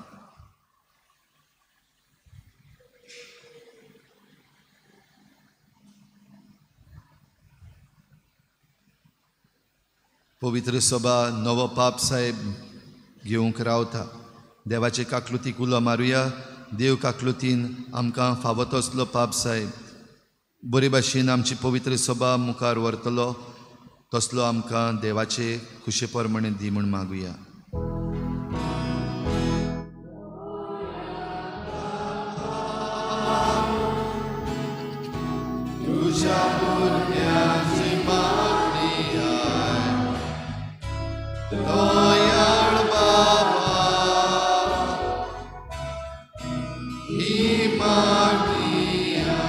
पवित्र सभा नवो पाप साहेब घेवंक रावता. देवाचे काकलुतीक उलो मारुया. देव काकलुतीन आमकां फावो तसलो पाप साहेब बरे भाशेन आमची पवित्र सभा मुखार व्हरतलो तसलो आमकां देवाचे खुशे प्रमाणे दी म्हूण मागुया. तुज्या भुरग्यांची मागणी आय दयाळ बाबा ही मागणी आय.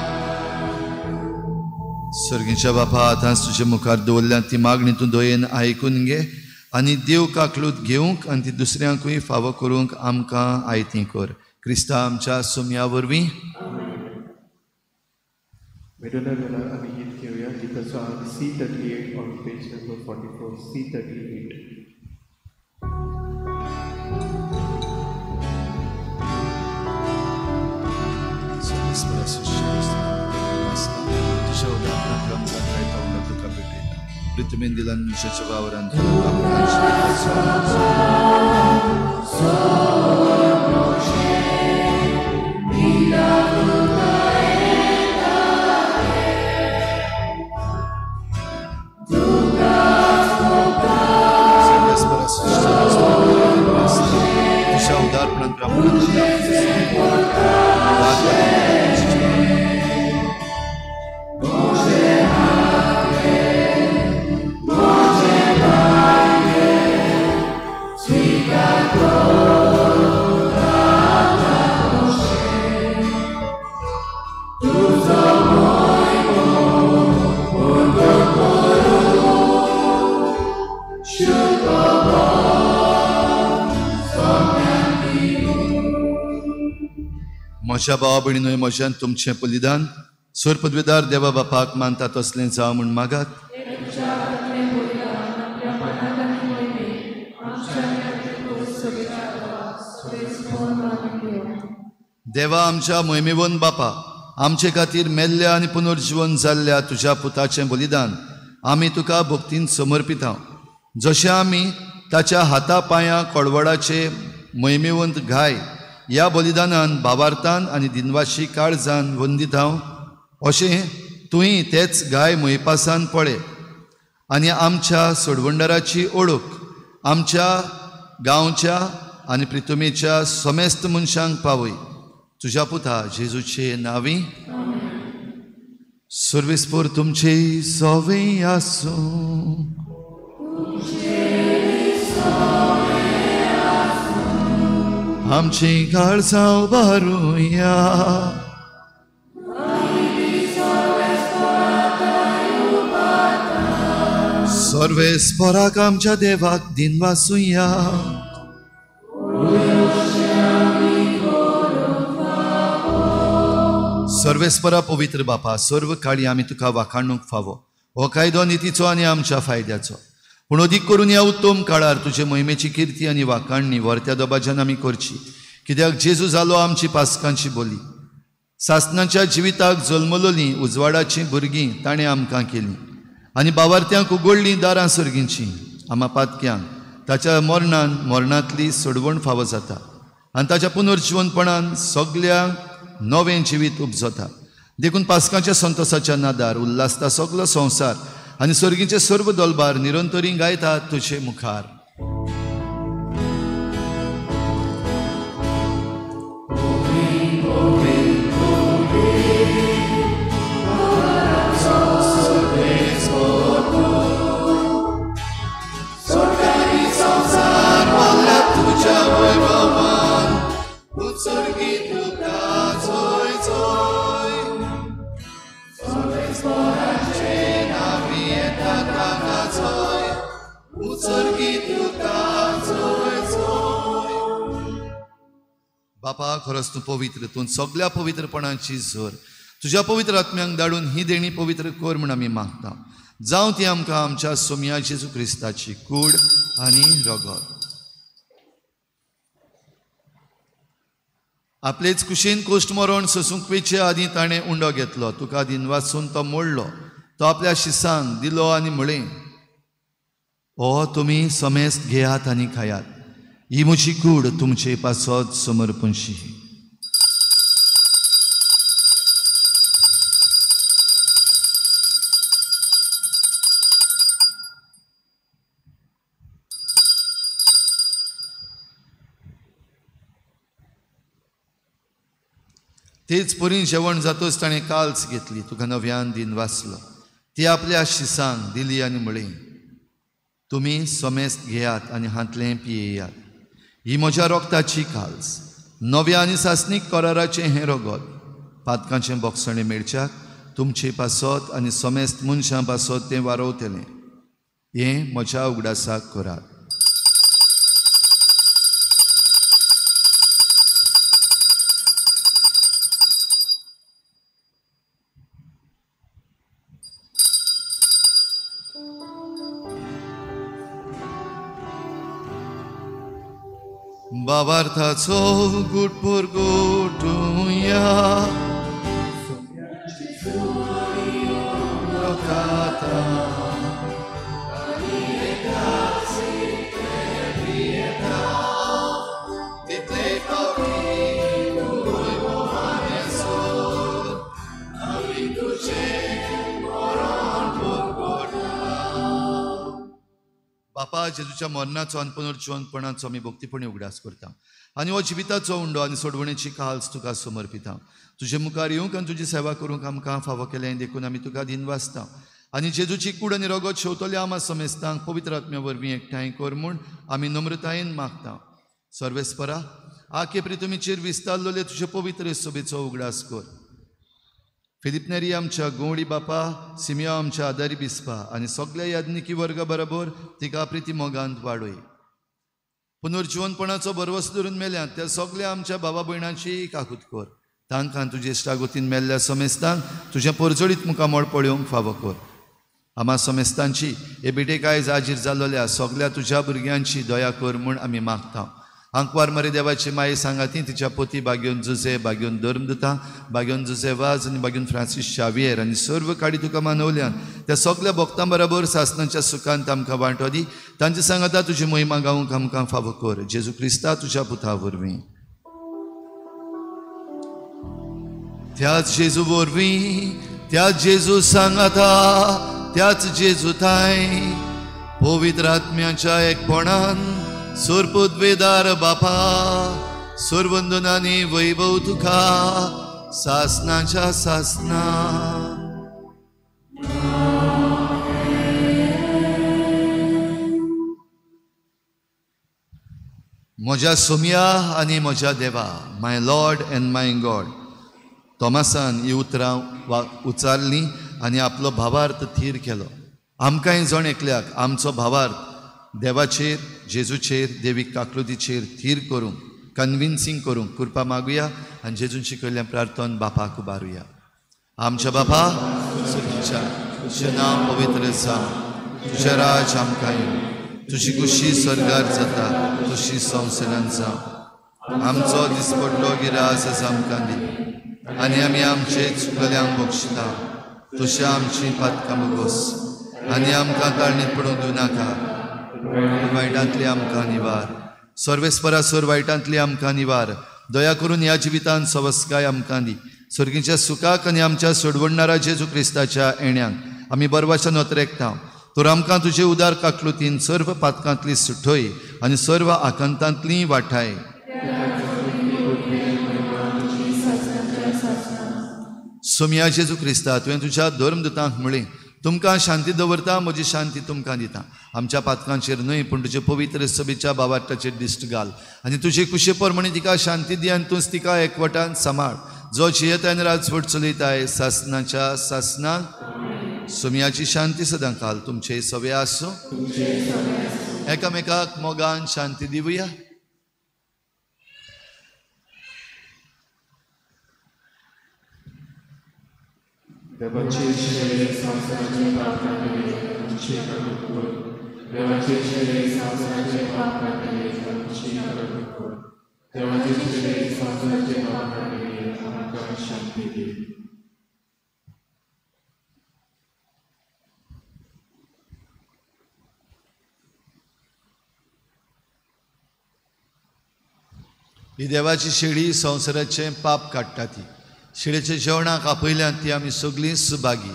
सर्गीच्या बापा, आतांच तुजे मुखार दवरल्या ती मागणी तूं दयेन आयकून घे आनी देव काकलूत घेवंक आनी ती दुसऱ्यांकूय फावो करूंक आमकां आयती कर. क्रिस्ता आमच्या सुमया वरवीं. वेदना वेळार आमी गीत घेवया. गिताचो आंक C38 on page number 44. C38. पृथ्वीन दिला मनशाच्या वावरान तुझ्या उदारपणान म्हज्या भावा भयणीनो, म्हज्यान तुमचें बलिदान सोर पदवेदार देवा बापाक मानता तसलें जावं म्हूण मागात. देवा आमच्या मोहिमेवन बापा, आमचे खातीर मेल्ल्या आनी पुनर्जीवन जाल्ल्या तुज्या पुताचें बलिदान आमी तुका भक्तीन समर्पिता. जशें आमी ताच्या हाता पांयां कोडवडाचे मोहिमेवंत घाय ह्या बलिदानान भावार्थान आनी दिनवाशी काळजान वंदीत हांव, अशें तुवें तेच गाय मोहिपासान पळय आनी आमच्या सोडवंडाराची ओळख आमच्या गांवच्या आनी प्रितुमेच्या समेस्त मनशांक पावय. तुज्या पुता जेजूचे नांवी. सर्वेस्पोर तुमचे सवे आसूं. आमची काळजां उबारुया. सर्वेस्पोराक आमच्या देवाक दिनवासुया. सर्वेस्परा पवित्र बापा, सर्व काळी आमी तुका वाखाणूंक फावो. हो कायदो नितीचो आनी आमच्या फायद्याचो, पूण अदीक करून ह्या उत्तम काळार तुजे मोहिमेची किर्ती आनी वाखाणणी व्हरत्या दबाज्यान आमी करची. कित्याक जेजू जालो आमची पासकांची बोली. सासनाच्या जिविताक जल्मलोलीं उजवाडाचीं भुरगीं ताणें आमकां केलीं आनी बावार्थ्यांक उगडलीं दारां सर्गींचीं. आमा पातक्यांक ताच्या मरणान मरणांतली सोडवण फावो जाता आनी ताच्या पुनर्जिवनपणान सगळ्यांक नवें जिवीत उपजता. देखून पासकांच्या संतोसाच्या नादार उल्हासता सगलो संवसार आनी सर्गीचे सर्व दलबार निरंतरी गायतात तुजे मुखार. बापा, खरंच तूं पवित्र, तूं सगळ्या पवित्रपणाची जोर. तुज्या पवित्र आत्म्यांक धाडून ही देणी पवित्र कर म्हूण आमी मागता. जावं ती आमकां आमच्या सोमया जेजू क्रिस्ताची कूड आनी रगत. आपलेच कुशीन कोश्ट मरण सोसूंक वेचे आदीं ताणें उंडो घेतलो, तुका दिनवासून तो मोडलो, तो आपल्या शिसांक दिलो आनी म्हळें, ओ तुमी समेस्त घेयात आनी खायात, ही म्हजी कूड तुमचे पासत समर्पणशी. तेच परीन जेवण जातच ताणें काल्स घेतली, तुका नव्यान दिन वाचलो, ती आपल्या शिसांक दिली आनी म्हळें, तुमी समेस्त घेयात आनी हांतलें पियेयात, ही म्हज्या रोगताची काल्स, नव्या आनी सासणीक कराराचें हें रगत, पातकांचें बोगसणें मेळच्याक तुमचे पासत आनी समेस्त मनशां पासत तें वारोवतलें. हें म्हज्या उगडासाक करात. बाबार्थाचो गुटपूर गोटुया बापा जेजूच्या मरणाचो आनी पुनर्जिवनपणाचो आमी भक्तीपणी उगडास करता आनी हो जिविताचो उंडो आनी सोडवणेची काल्स तुका समर्पिता. तुजे मुखार येवंक आनी तुजी सेवा करूंक आमकां फावो केलें देखून आमी तुका दिनवासता आनी जेजूची कूड आनी रगत शेवतल्या आमा समेस्तांक पवित्र आत्म्या वरवीं एकठांय कर म्हूण आमी नम्रतायेन मागता. सर्वेस्परा आके प्रितुमीचेर विस्तारलेले तुजे पवित्र सभेचो उगडास कर. फिलिप नेरी आमच्या गोवडी बापा, सिमिया आमच्या आदारी बिस्पा आनी सगल्या याज्ञिकी वर्गा बरोबर तिका प्रिती मोगांत वाडय. पुनर्जिवनपणाचो भरवस धरून मेल्यात त्या सगल्या आमच्या बाबा भयणांची काकूत कर. तांकां तुजे इश्टागतीन मेल्ल्या समेस्तांक तुजें परजळीत मुखामळ पळोवंक फावो कर. आमा समेस्तांची हे भेटेक आयज आजीर जाल्ल्या सगल्या तुज्या भुरग्यांची दया कर म्हूण आमी मागता. आंकवार मरे देवाची माये सांगाती तिच्या पोती बागेवन जुजे, बागेवन धर्मदुता, बागेवन जुजे वाज आनी बागेवन फ्रांसीस शावियर आनी सर्व काडी तुका मानवल्यान त्या सगल्या भक्तां बरोबर सासनाच्या सुखांत आमकां वांटो दी. तांचे सांगाता तुजी महिमा गावंक आमकां फावो कर. जेजू क्रिस्ता तुज्या पुता वरवीं. त्याच जेजू वरवीं, त्याच जेजू सांगाता, त्याच जेजू थांय पवित्र आत्म्याच्या एकपणान सुरपुद्वेदार बापा सुरवंदनानी वैभव तुका सासनाच्या सासना. म्हज्या सोमया आनी म्हज्या देवा, my lord and my God. तॉमासान ही उतरां उचारलीं आनी आपलो भावार्थ थीर केलो. आमकांय जण एकल्याक आमचो भावार्थ देवाचेर, जेजूचेर, देवीक काकलुतीचेर थीर करूंक, कन्विन्सींग करूंक कृपा मागुया आनी जेजून शिकयल्लें प्रार्थन बापाक उबारुया. आमच्या बापा सुखीच्या, तुजें नांव पवित्र जावं, तुजें राज आमकां येवं, तुजी खुशी स्वर्गार जाता तशी संवसारांत जावं. आमचो दिसपडलो गिरास आमकां दी आनी आमी आमचे चुकल्यांक बक्षिता तशें आमची पातकां बोगोस आनी आमकां ताळणीत पडूंक दिवं नाका, वायटांतली आमकां निवार. सर्वेस्परा सर वायटांतली आमकां निवार. दया करून ह्या जिवितांत सवस्काय आमकां दी. सर्गीच्या सुखाक आनी आमच्या सोडवणणारा जेजू क्रिस्ताच्या येण्याक आमी बरवाच्या नोतरेकता. तर आमकां तुजे उदार काकलुतीन सर्व पातकांतली सुठय आनी सर्व आकांतांतली वाठाय. सोमया जेजू क्रिस्ता, तुवें तुज्या धर्मदुतांक म्हळें, तुमकां शांती दवरता, म्हजी शांती तुमकां दिता. आमच्या पातकांचेर न्हय पूण तुजे पवित्र सभेच्या बाबाटाचेर दिश्ट घाल आनी तुजे कुशे प्रमाणे तिका शांती दी आनी तूंच तिका एकवटान सांबाळ, जो जियेता आनी राजवट चलयताय सासनाच्या सासनाक. सोमयाची शांती सदां काल तुमचे सवे आसूं. एकामेकाक मोगान शांती दिवया. देवाचे शेळे संवसाराचे पाप काडटले आमची काकूट कर. देवाचे शेळे संवसाराचे पाप काडटले आमची काकूट कर. देवाचे शेळे संवसाराचे पाप काडटले आमकां शांती दी. ही देवाची शेळी संवसाराचें पाप काडटा. ती शेळेच्या जेवणाक आपयल्यान ती आमी सगळीं सुभागी.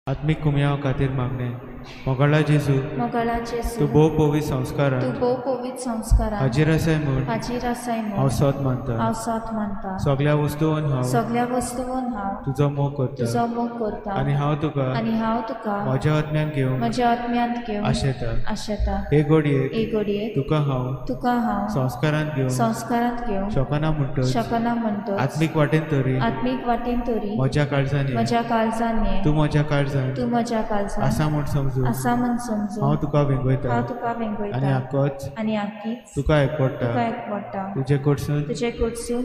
आत्मीक कुमयाव खातीर मागणें. मोगाळा जेजू, तूं भोव पवित्र संस्कारान हाजीर आसाय म्हूण हांव सत मानता. सगळ्या वस्तून हांव तुजो मोग करता आनी हांव तुका म्हज्या आत्म्यान घेवंक आशेता. हे घडयेक तुका हांव संस्कारांत घेवंक शकना म्हणटच आत्मीक वाटेन तरी म्हज्या काळजान ये, तूं म्हज्या काळजान आसा म्हूण समजून हांव तुका वेंगयता आनी आकीच तुका एकवटा. तुजे कडसून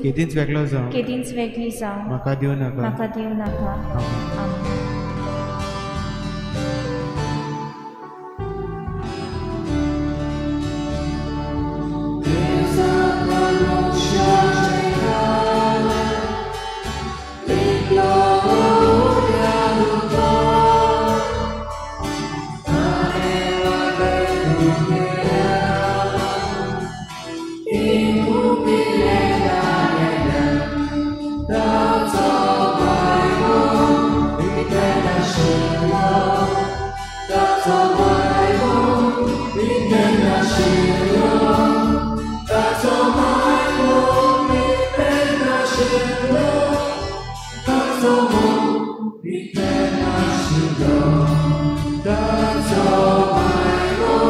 केदींच वेगळो जावं म्हाका दिवं नाका. आमेन. That's all.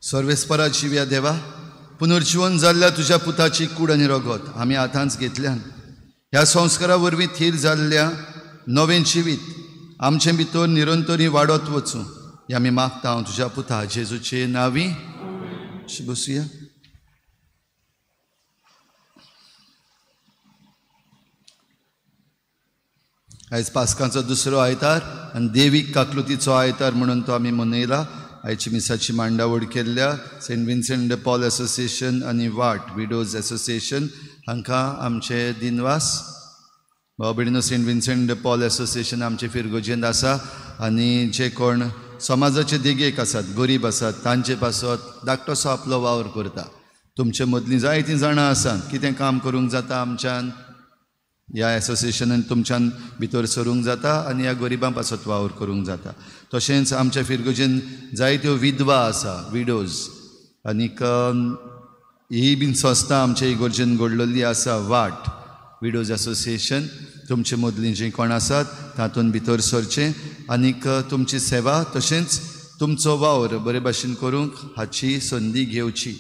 सर्वेस्परा जिव्या देवा, पुनर्जीवन जाल्ल्या तुज्या पुताची कूड आनी रगत आमी आतांच घेतल्यान ह्या संस्कारा वरवीं थीर जाल्ल्या नवें जिवीत आमचे भितर निरंतरी वाडत वचूं हे आमी मागता हांव तुज्या पुता जेजूचे नांवी. बसुया. आयज पास्कांचो दुसरो आयतार आनी देवीक काकलुतीचो आयतार म्हणून तो आमी मनयला. आयची मिसाची मांडावळ केल्ल्या Saint Vincent de Paul association आनी वाट विडोज एसोसिएशन हांकां आमचे दिनवास. भाव भयणीनो, Saint Vincent de Paul association आमचे फिरगोजेंत आसा आनी जे कोण समाजाचे देगेक आसात, गरीब आसात, तांचे पासत धाकटोसो आपलो वावर करता. तुमचे मदलीं जायतीं जाणां आसात, कितें काम करूंक जाता आमच्यान ह्या एसोसिएशनान तुमच्यान भितर सरूंक जाता आनी ह्या गरिबां पासत वावर करूंक जाता. तशेंच आमच्या फिरगोजेन जायत्यो विधवा आसा, विडोज, आनीक ही बीन संस्था आमच्या इगोर्जेन घडलेली आसा, वाट विडोज एसोसिएशन. तुमचे मदलीं जीं कोण आसात तातूंत भितर सरचें आनीक तुमची सेवा तशेंच तुमचो वावर बरे भाशेन करूंक हाची संदी घेवची.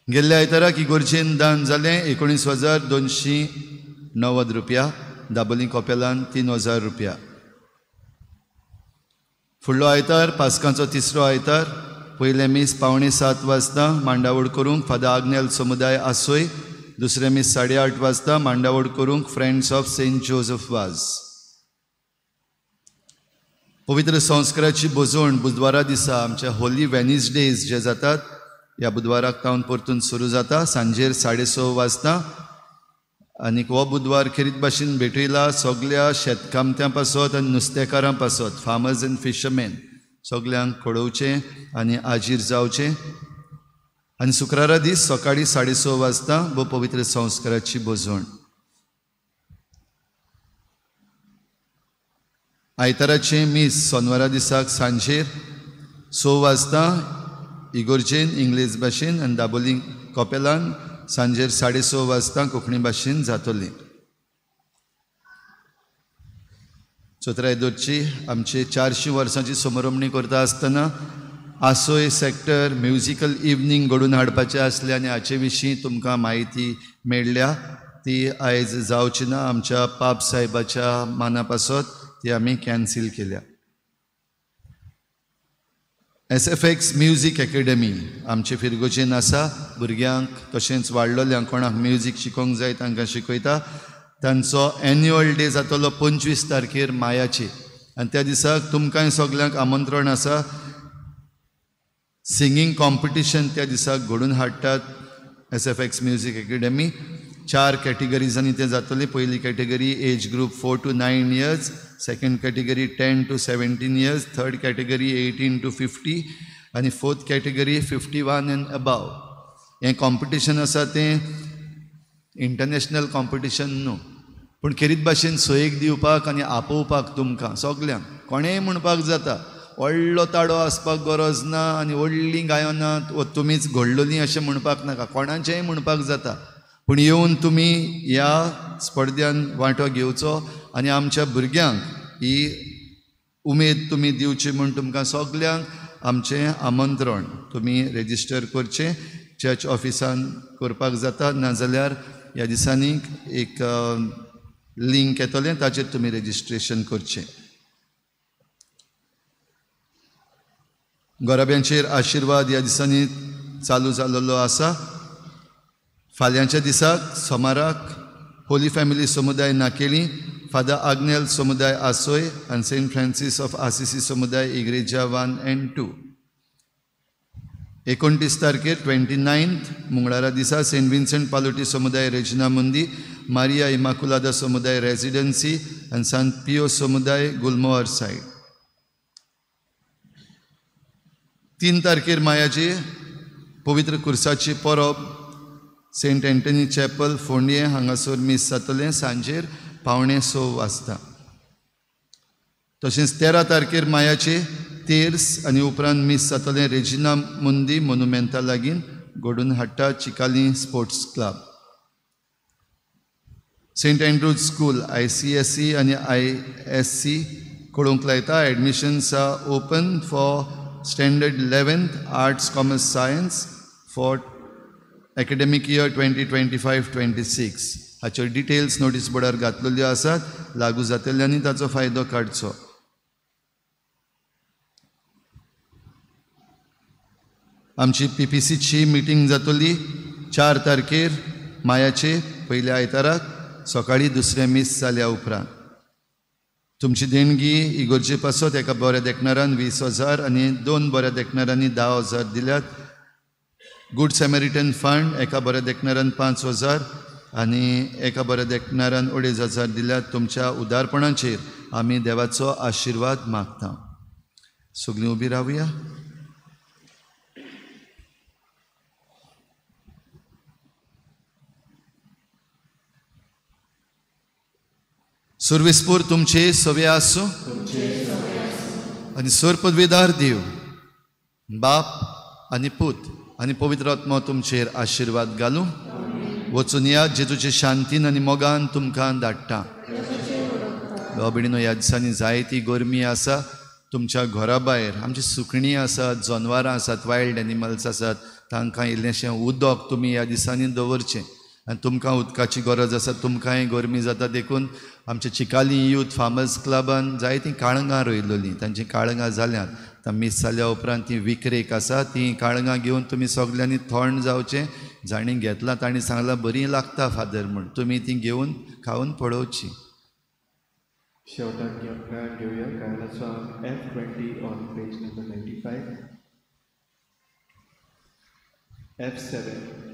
गेल्ल्या आयताराक इगोर्जेन दान जालें 19,290 रुपया, दाबोली कोपेलान 3,000 रुपया. फुडलो आयतार पास्कांचो तिसरो आयतार, पयलें मीस 6:45 वाजता मांडावळ करूंक फादर आग्नेल समुदाय आसोय, दुसरें मीस 8:30 वाजता मांडावळ करूंक friends of Saint Joseph Vaz. पवित्र संस्काराची भोजवण बुधवारा दिसा आमच्या होली वेनिसडेज जे जातात ह्या बुधवाराक तावन परतून सुरू जाता सांजेर 6:30 वाजता. आनीक हो बुधवार खेरीत भाशेन भेटयला सगल्या शेतकामत्यां पासत आनी नुस्तेकारां पासत, फार्मर्स एंड फिशरमॅन सगल्यांक कळोवचें आनी आजीर जावचें. आनी शुक्रारा दीस सकाळीं 6:30 वाजता भो पवित्र संस्काराची भोजवण. आयताराचें मीस सोनवारा दिसाक सांजेर 6 वाजता इगोर्जेन इंग्लीश भाशेन आनी दाबोली कपेलान सांजेर 6:30 वाजता कोंकणी भाशेन जातली. चोत्राय दोरची आमचे 400 वर्सांची समारंभणी करता आसतना आसोय सेक्टर म्युजिकल इवनींग घडून हाडपाचें आसलें आनी हाचे विशीं तुमकां म्हायती मेळ्ळ्या. ती आयज जावची ना, आमच्या पाप साहेबाच्या माना पासत ती आमी कॅन्सील केल्या. SFX music academy आमचे फिरगोजेन आसा. भुरग्यांक तशेंच वाडलोल्यांक कोणाक म्युजीक शिकोवंक जाय तांकां शिकयता. तांचो एन्युअल डे जातलो 25 तारखेर मायाचे आनी त्या दिसाक तुमकांय सगल्यांक आमंत्रण आसा. सिंगींग कॉम्पिटिशन त्या दिसाक घडून हाडटात SFX music academy. 4 कॅटेगरीजांनी तें जातलें. पयली category age group 4 to 9 years, second category 10 to 17 years, third category 18 to 50 आनी फोर्थ कॅटेगरी 51 एंड अबाव. हें कॉम्पिटिशन आसा तें इंटरनॅशनल कॉम्पिटिशन न्हू, पूण खेरीत भाशेन सोयेक दिवपाक आनी आपोवपाक तुमकां सगल्यांक कोणेंय म्हणपाक जाता. व्हडलो ताडो आसपाक गरज ना आनी व्हडलीं गायनां वा तुमीच घडलोलीं अशें म्हणपाक नाका, कोणाचेंय म्हणपाक जाता. पूण येवन तुमी ह्या स्पर्ध्यान वांटो घेवचो आनी आमच्या भुरग्यांक ही उमेद तुमी दिवची म्हूण तुमकां सगल्यांक आमचें आमंत्रण. तुमी रेजिस्टर करचें, चर्च ऑफिसान करपाक जाता, नाजाल्यार ह्या दिसांनी एक लिंक येतलें ताचेर तुमी रेजिस्ट्रेशन करचें. गोराब्यांचेर आशिर्वाद ह्या दिसांनी चालू जाल्लो आसा. फाल्यांच्या दिसाक सोमाराक होली फॅमिली समुदाय नाकेली, फादर आग्नेल समुदाय आसोय आनी सेंट फ्रांसीस ऑफ आसिसी समुदाय इग्रेजा 1 and 2. 29 तारखेर 29 मंगळारा दिसा सेंट विन्सेंट पालोटी समुदाय रेजिना मुंदी, मारिया इमाकुलादा समुदाय रेजिडन्सी आनी सान पियो समुदाय गुलमोहर सायड. 3 तारखेर मायाची पवित्र कुर्साची परब सेंट एंटनी चॅपल फोंडये हांगासर मीस जातलें सांजेर 5:45 वाजता. तशेंच 13 तारखेर मायाचे तेर्स आनी उपरांत मीस जातलें रेजिना मुंदी मोनुमेंता लागीं घडून हाडटा Chicalim sports club. Saint Andrews school ICSE आनी ISC कळोवंक लायता. Admissions are open for standard 11th arts commerce science for academic year 2025-26. हाच्यो डिटेल्स नोटीस बोर्डार घातलेल्यो आसात. लागू जातल्यांनी ताचो फायदो काडचो. आमची PPCची मिटींग जातली 4 तारखेर मायाचे पयल्या आयताराक सकाळी दुसरें मीस जाल्या उपरांत. तुमची देणगी इगोर्जे पासत एका बऱ्या देखणारान 20,000 आनी 2 बऱ्या देखणारांनी 10,000 दिल्यात. गुड सॅमेरिटन फंड एका बऱ्या देखणारान 5,000 आनी एका बऱ्या देखणारान 2,500 दिल्यात. तुमच्या उदारपणाचेर आमी देवाचो आशिर्वाद मागता. सगळीं उबी रावया. सुर्विसपूर तुमचे सवे आसूं आनी सोर पदवीदार देव बाप आनी पूत आनी पवित्र आत्मो तुमचेर आशिर्वाद घालूं. वचून या जेजूचे शांतीन आनी मोगान तुमकां धाडटा. भाव भयणीनो, ह्या दिसांनी जायती गरमी आसा. तुमच्या घरा भायर आमची सुकणीं आसात, जनवरां आसात, वायल्ड एनिमल्स आसात, तांकां इल्लेंशें उदक तुमी ह्या दिसांनी दवरचें. आनी तुमकां उदकाची गरज आसा, तुमकांय गरमी जाता देखून आमच्या चिकाली यूथ फार्मर्स क्लबान जायतीं काळंगां रोयलोलीं, तांचीं काळंगां जाल्यांत. आतां मीस जाल्या उपरांत ती विकरेक आसा. तीं काळंगां घेवन तुमी सगल्यांनी थंड जावचें. जांणी घेतलां तांणी सांगलां बरीं लागता फादर म्हूण, तुमी तीं घेवन खावन पळोवचीं. शेवटाक गायन घेवया. गायनाचो F20 on page number 95, F7.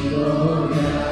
Victoria.